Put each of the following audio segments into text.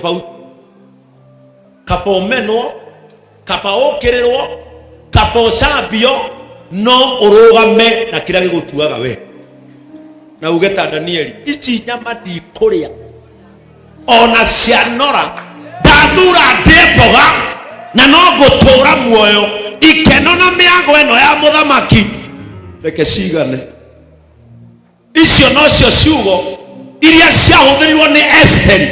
Tofauti. Kaba ũmenwo, kaba ũkĩrĩrwo, kaba ũcambio, no ũrũgame na kĩrĩa gĩgũtuaga we na uge ta Danieli, ici nyama ndikũrĩa ona cianora, ndathura ndĩe mboga na no ngũtũra muoyo. Ikeno na mĩago ĩno ya mũthamaki reke cigane. Icio nocio ciugo iria ciahũthĩrirwo nĩ Esteri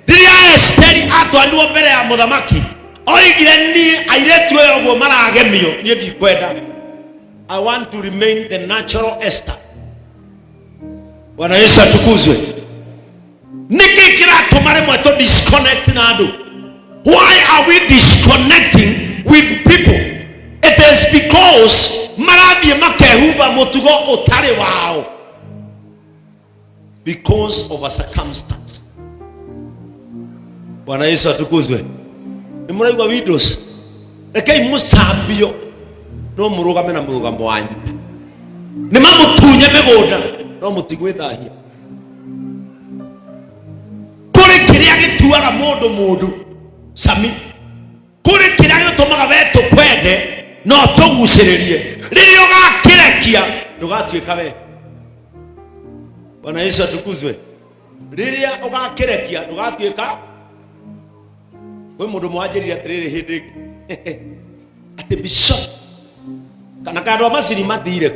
rĩrĩa Esteri atwarirwo mbere ya mũthamaki. Oigire, niĩ airĩtu ĩyo ũguo maragemio, niĩ ndikwenda. I want to remain the natural Esther. Bwana Yesu atukuzwe. Nĩkĩ kĩratũma rĩmwe tũ disconnect na andũ? Why are we disconnecting with people? It is because marathiĩ makehumba mũtugo ũtarĩ wao because of a circumstance. Bwana Yesu atukuzwe. Nĩ mũraigua windows? Rekei mũcambio, no mũrũgame na mũrũgamo wanyu. Nĩ mamũtunye mĩgũnda, no mũtigwĩthahia. Kũrĩ kĩrĩa gĩtuaga mũndũ mũndũ cami, kũrĩ kĩrĩa gĩtũmaga we tũkwende no tũgucĩrĩrie. Rĩrĩa ũgakĩrekia, ndũgatuĩka we. Bwana Yesu atukuzwe. Rĩrĩa ũgakĩrekia, ndũgatuĩka. Kwĩ mũndũ mwanjĩrire atĩrĩrĩ hĩndĩ ĩngĩ atĩ bishop kana kandũ a macini mathire kũ,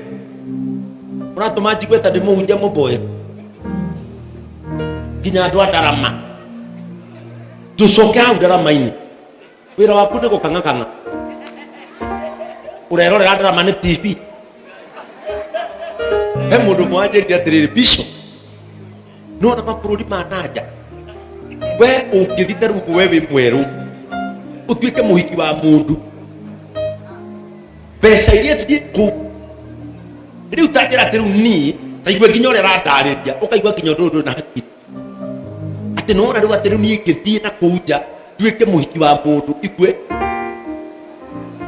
ũratũma njigue ta ndĩ mũhunjia mũboeku nginya andũ a ndarama. Tũcoke hau ndarama-inĩ, wĩra waku nĩ gũkang'akang'a, ũrerorera ndarama nĩ TV. He mũndũ mwanjĩrire atĩrĩrĩ, bishop, nona mabũrũri ma nanja, we ũngĩthi ta rĩu we wĩ mwerũ ũtuĩke mũhiki wa mũndũ, mbeca iria ciĩ kũu rĩu, ta njĩra atĩ rĩu niĩ taigue nginya ũrĩa ũrandarĩria, ũkaigua nginya ũndũ ũyũ ndũrĩ na hakiri, atĩ nona rĩu atĩ rĩu niĩ ngĩthiĩ na kũu nja nduĩke mũhiki wa mũndũ, igue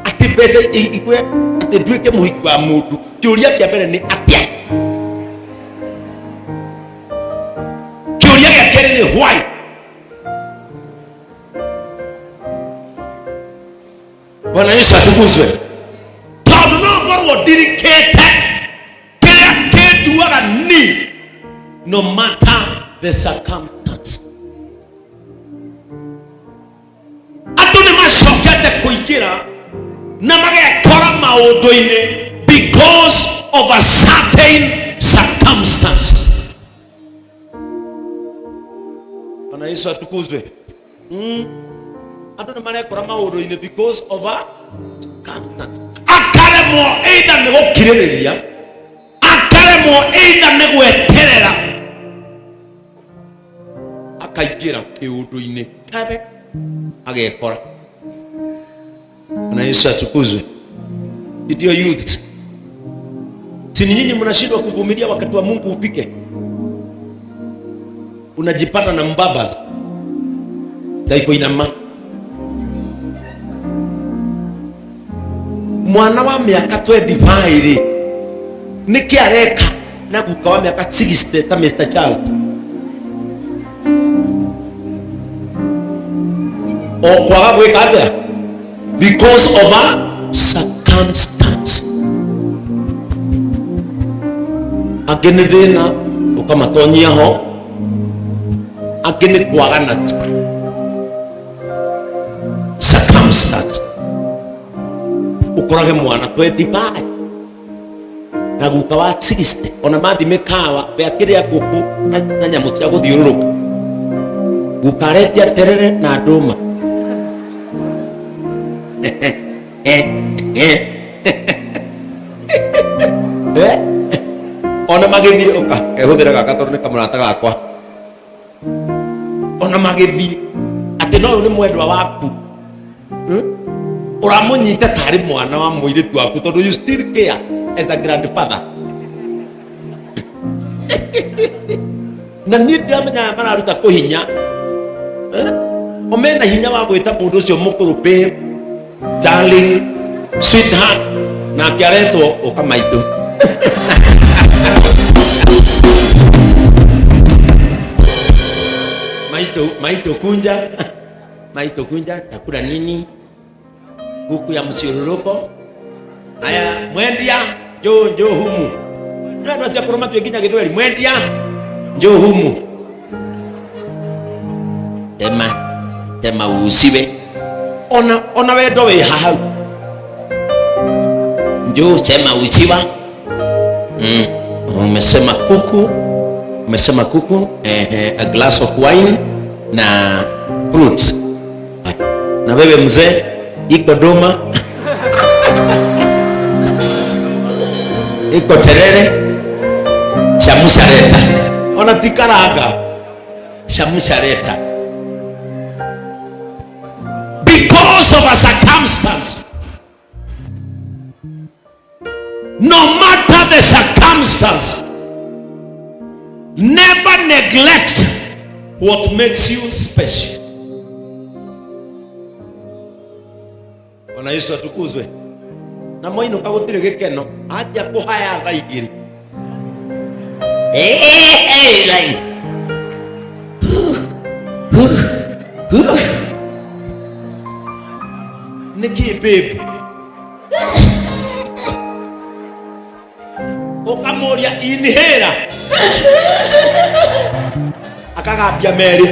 atĩ mbeca igue atĩ nduĩke mũhiki wa mũndũ, kĩũria kĩa mbere nĩ atĩa? Kĩũria gĩa kerĩ nĩ why? Bwana Yesu atukuzwe. Tondũ no ngorwo ndirikĩte kĩrĩa kĩnduaga ni no matter the circumstance. Andũ nĩ macokete kũingĩra na magekora maũndũ-inĩ because of a certain circumstance. Bwana Yesu atukuzwe. Andũ nĩ marekora maũndũ-inĩ because of a circumstance, akaremwo either nĩ gũkirĩrĩria, akaremwo either nĩ gweterera, akaingĩra kĩũndũ-inĩ kabe agekora. Bwana Yesu atukuzwe. Ndio youth, si ni nyinyi mnashindwa kuvumilia wakati wa Mungu ufike, unajipata na mbabas taiko inama mwana wa mĩaka 25 rĩ, nĩkĩ areka na guka wa mĩaka 60 ta Mr. Charles o kwaga gwĩka atĩa because of a circumstance? Angĩ nĩ thĩna ũkamatonyia ho, angĩ nĩ kwaga na tu circumstance. Ũkorage mwana 25 na guka wa 60, ona mathi mĩkawa be akĩrĩa ngũkũ na nyamũ cia gũthiũrũrũka, guka aretia terere na ndũma. Eh? Ona magĩthiĩ ũka kehũthĩra gaka tondũ nĩ kamũrata gakwa, ona magĩthiĩ atĩ no ũyũ nĩ mwendwa waku. Ũramũnyita tarĩ mwana wa mũirĩtu waku tondũ you still care as a grandfather. Na niĩ ndiramenya aya mararuta kũ hinya. Eh? O mena hinya wa gwĩta mũndũ ũcio mũkũrũ babe, darling, sweetheart, nake aretwo ũka maitũ. Maitũ. Maitũ kunja, maitũ kunja, takula nini? Kuku ya msiũrũrũko. Aya, mwendia, njoo njoo humu. Nĩ andũ acio akũrũ matue nginya gĩthweri. Mwendia, njoo humu. Tema, tema usiwe. Ona wendo wĩ hau. Njoo sema usiwa. Umesema kuku, umesema kuku, a glass of wine na fruits. Na wewe mzee, iko doma, iko terere, chamusha leta. Ona ti karanga, chamusha leta. Because of a circumstance. No matter the circumstance, never neglect what makes you special. Bwana Yesu atukuzwe. Na mwainũka gũtirĩ gĩkeno, anjia kũhaya thaa igĩrĩ. Like, nĩkĩ babe? Ũkamũria inhale, akagambia merĩ,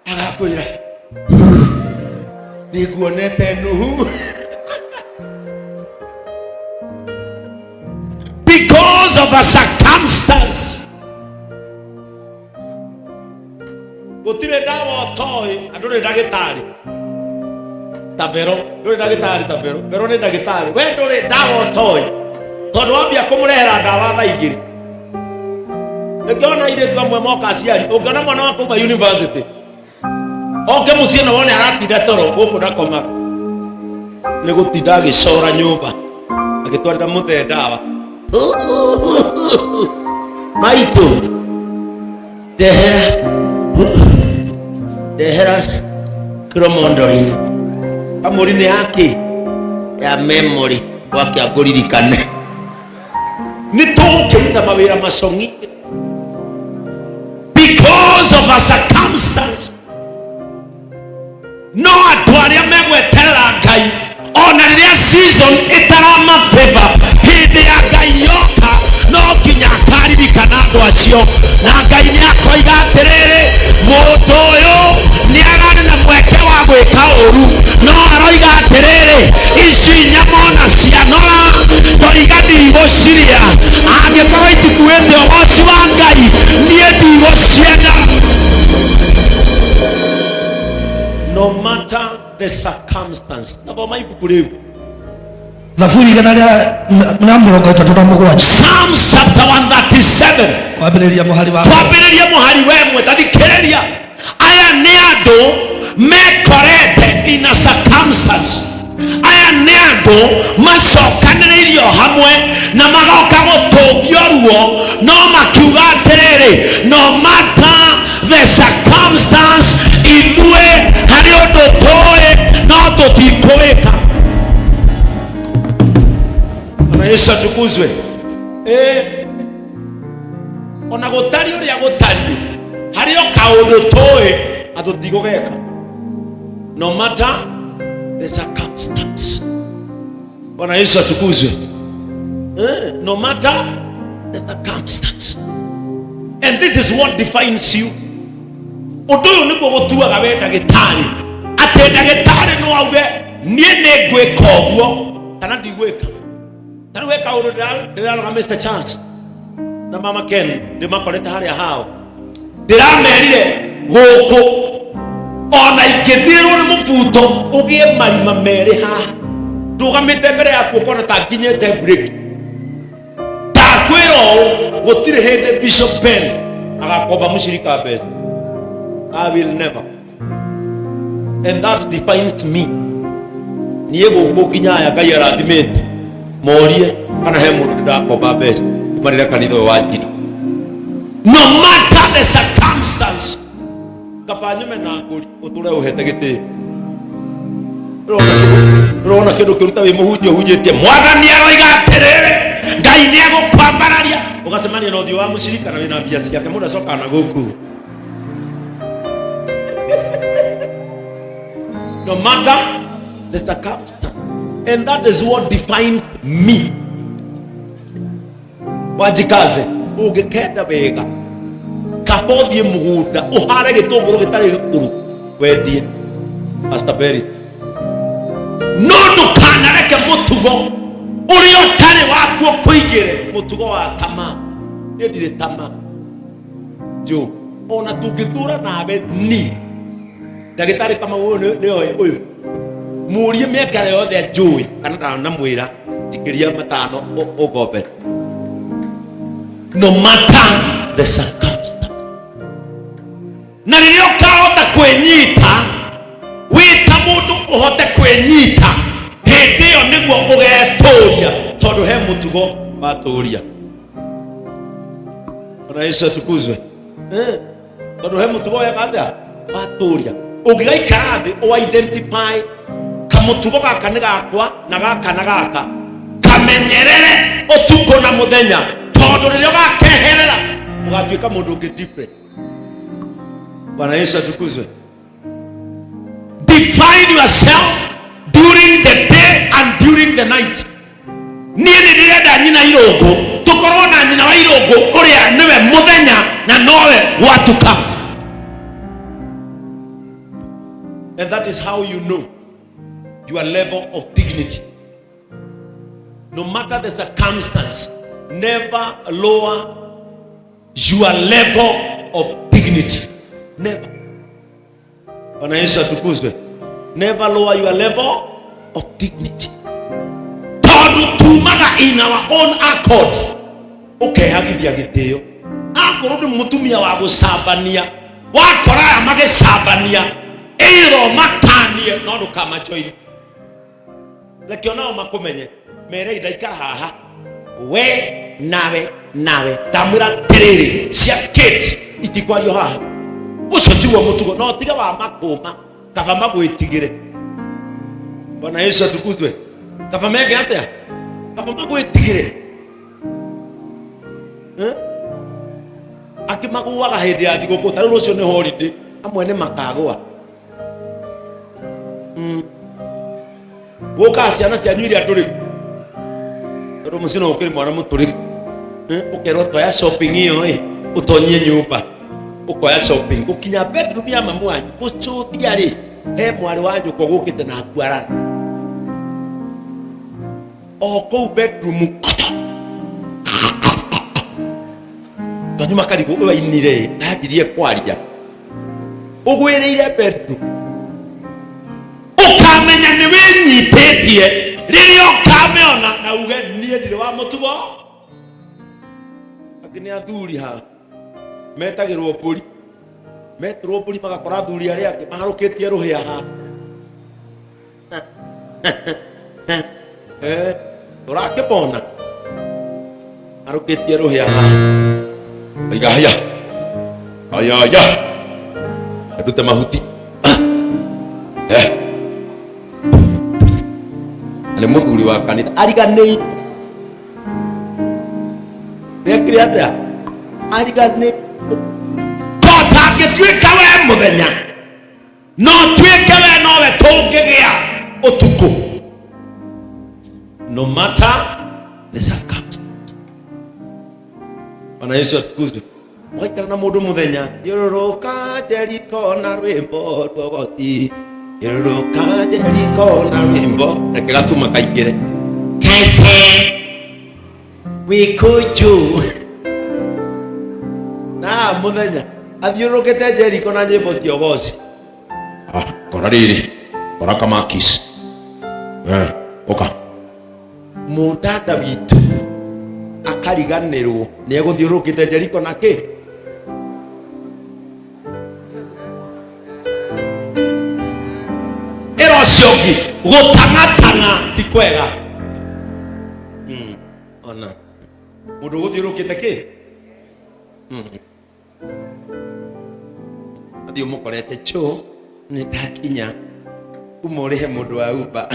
agakwĩra nĩnguonete Nuhu. Because of a circumstance. Gũtirĩ ndawa ũtoĩ na ndũrĩ ndagĩtarĩ ta Vero, ndũrĩ ndagĩtarĩ ta Vero. Vero nĩ ndagĩtarĩ, we ndũrĩ ndawa ũtoĩ, tondũ wambia kũmũrehera ndawa thaa igĩrĩ. Nĩkĩo ona airĩtu amwe moka aciari, ũngĩona mwana waku auma university oke mũciĩ na wone aratinda toro gũkũ ndakomaga, nĩ gũtinda agĩcora nyũmba agĩtwarĩra mũthee ndawa. Maitũ, ndehera, ndehera cromondolin. Kamũri nĩ yaki ya memory gwake ngũririkane. Nĩ tũgũkĩruta mawĩra macong'i because of a circumstance. No andũ arĩa megweterera Ngai ona rĩrĩa season ĩtarama favor, hĩndĩ ya Ngai yoka no nginya akaririkana andũ acio, na Ngai nĩ akoiga atĩrĩrĩ, mũndũ ũyũ nĩ ararĩ na mweke wa gwĩka ũru, no aroiga atĩrĩrĩ, ici nyama ona cianora ndoiga ndigũciria, angĩkorwo itikuĩte ũgoci wa Ngai niĩ ndigũcienda. No matter the circumstance. Tathoma ibuku rĩu. Thaburi 137. Psalms chapter 137. Kwambĩrĩria mũhari wa mbere. Twambĩrĩrie mũhari wa ĩmwe. Tathikĩrĩria, aya nĩ andũ mekorete in a circumstance. Aya nĩ andũ macokanĩrĩirio hamwe na magoka gũtũngio ruo, no makiuga atĩrĩrĩ, no matter the circumstance, ithuĩ harĩ ũndũ tũĩ no tũtikũwĩka. Bwana Yesu atukuzwe. Ona gũtariĩ ũrĩa gũtariĩ, harĩ o kaũndũ tũĩ na tũtigũgeka, no matter the circumstance. Bwana Yesu atukuzwe. No matter the circumstance. And this is what defines you. Ũndũ ũyũ nĩguo gũtuaga we ndagĩtarĩ, atĩ ndagĩtarĩ no auge niĩ nĩ ngwĩka ũguo kana ndigwĩka. Ta rĩu he kaũndũ ndĩrarora Mr. Charles na Mama Ken ndĩmakorete harĩa hao, ndĩramerire gũkũ ona ingĩthirĩrwo nĩ mũbuto ũgĩe marima merĩ haha ndũgamĩte mbere yaku ũkona ta nginyĩte breki, ndakwĩra ũũ, gũtirĩ hĩndĩ Bishop Ben agakomba mũcirika mbeca. I will never, and that defines me. Niĩ gũkũ nginya aya Ngai arathimĩte morie kana he mũndũ ndĩrakomba mbeca marĩre kanitha ũyũ wa Njirũ. No matter the circumstance, kaba nyume na ngũri ũtũre ũhete gĩtĩo. Ndũrona kĩndũ kĩruta wĩ mũhunjia ũhunjĩtie mwathani aroiga atĩrĩrĩ, Ngai nĩ egũkwambararia, ũgacemania na ũthiũ wa mũcirika na wĩna mbia ciake, mũndũ acokaga na gũkũ. No matter the circumstance. And that is what defines me. Wajikaze, ũngĩkenda wega kaba ũthiĩ mũgũnda ũhare gĩtũngũrũ gĩtarĩ gĩkũrũ wendie. Pastor Berry, no ndũkanareke mũtugo ũrĩa ũtarĩ wakuo kũingĩre, mũtugo wa tamaa. Niĩ ndirĩ tamaa jo, ona tũngĩtũra nawe ni ndagĩtarĩ kama ũyũ nĩoĩ ũyũ mũrie mĩaka ĩrĩa yothe njũĩ kana ndanamwĩra njikĩria matano ũngombe. No matter the circumstance, na rĩrĩa ũkahota kwĩnyita wĩ ta mũndũ ũhote kwĩnyita, hĩndĩ ĩyo nĩguo ũgetũria, tondũ he mũtugo watũria. Bwana Yesu atukuzwe. Tondũ he mũtugo weka atĩa watũria. Ũngĩgaikara thĩ ũ identify kamũtugo gaka nĩ gakwa na gaka na gaka, kamenyerere ũtukũ na mũthenya, tondũ rĩrĩa ũgakeherera ũgatuĩka mũndũ ũngĩ different. Bwana Yesu atukuzwe. Define yourself during the day and during the night. Niĩ nĩ ndĩrenda nyina irũngũ, tũkorwo na nyina wa irũngũ ũrĩa nĩwe mũthenya na nowe gwatuka. And that is how you know your level of dignity. No matter the circumstance, never lower your level of dignity. Never. Bwana Yesu atukuzwe. Never lower your level of dignity. Tondũ tumaga in our own accord, ũkehagithia gĩtĩo. Akorwo ndĩ mũtumia wa gũcambania, wakora aya magĩcambania, ĩro makanie, no ndũkamajoin. Reke onao makũmenye, mere ndaikara haha we nawe nawe, ndamwĩra atĩrĩrĩ, cia Kate itikwario haha. Ũcio tiguo mũtugo, no tiga wa makũma, kaba magwĩtigĩre. Bwana Yesu atukuzwe. Kaba meke atĩa? Kaba magwĩtigĩre. Eh? Angĩ magũaga hĩndĩ ya thigũkũ, ta rĩu rũciũ nĩ holiday, amwe nĩ makagũa. Gũkaga ciana cianyu iria ndũrĩku, tondũ mũciĩ no ũkĩrĩ mwana mũtũrĩku. Ũkerwo toya shopping ĩyo ĩ ũtonyie nyũmba, ũkoya shopping gũkinya bedroom ya mamu wanyu gũcũthia rĩ, he mwarĩ wa nyũkwa gũkĩte na akuarana o kũu bedroom koto tanyuma karigũ ũyũ ainire anjirie kwaria ũgwĩrĩire bedroom. Ũkamenya nĩ wĩnyitĩtie rĩrĩa ũkamĩona na uge niĩ ndirĩ wa mũtugo. Angĩ nĩ athuri ha metagĩrwo mbũri, metĩrwo mbũri magakora athuri arĩa angĩ maharũkĩtie rũhĩa ha. Ũrakĩmona harũkĩtie rũhĩa ha, oiga haya haya haya, ndute mahuti. Na nĩ mũthuri wa kanitha ariganĩire nĩekire atĩa, ariganĩire totangĩtuĩka we mũthenya no tuĩke we nowe tũngĩgĩa ũtukũ. No matter the circumstance. Bwana Yesu atukuzwe. Waikara na mũndũ mũthenya, thiũrũrũka Jeriko na rwĩmbo rwogoti, thiũrũrũka Jeriko na rwĩmbo, reke gatuma kaingĩre tese wĩkũnjũ na mũthenya athiũrũrũkĩte Jeriko na nyĩmbo cia ũgoci. Kora rĩrĩ, kora kamakis. Ũka. Mũndanda witũ akariganĩrwo nĩ egũthiũrũrũkĩte Jeriko na kĩ ĩra ũcio ũngĩ gũtang'atang'a ti kwega. Ona mũndũ ũgũthiũrũrũkĩte kĩ athiĩ ũmũkorete chũ nĩ ndakinya, uma ũrĩhe mũndũ wa Uber.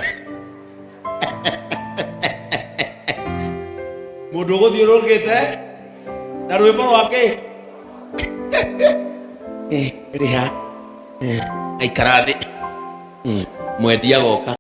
Mũndũ ũgũthiũrũrũkĩte na rwĩmbo rwake. Rĩha. Aikara thĩ. Mwendia goka.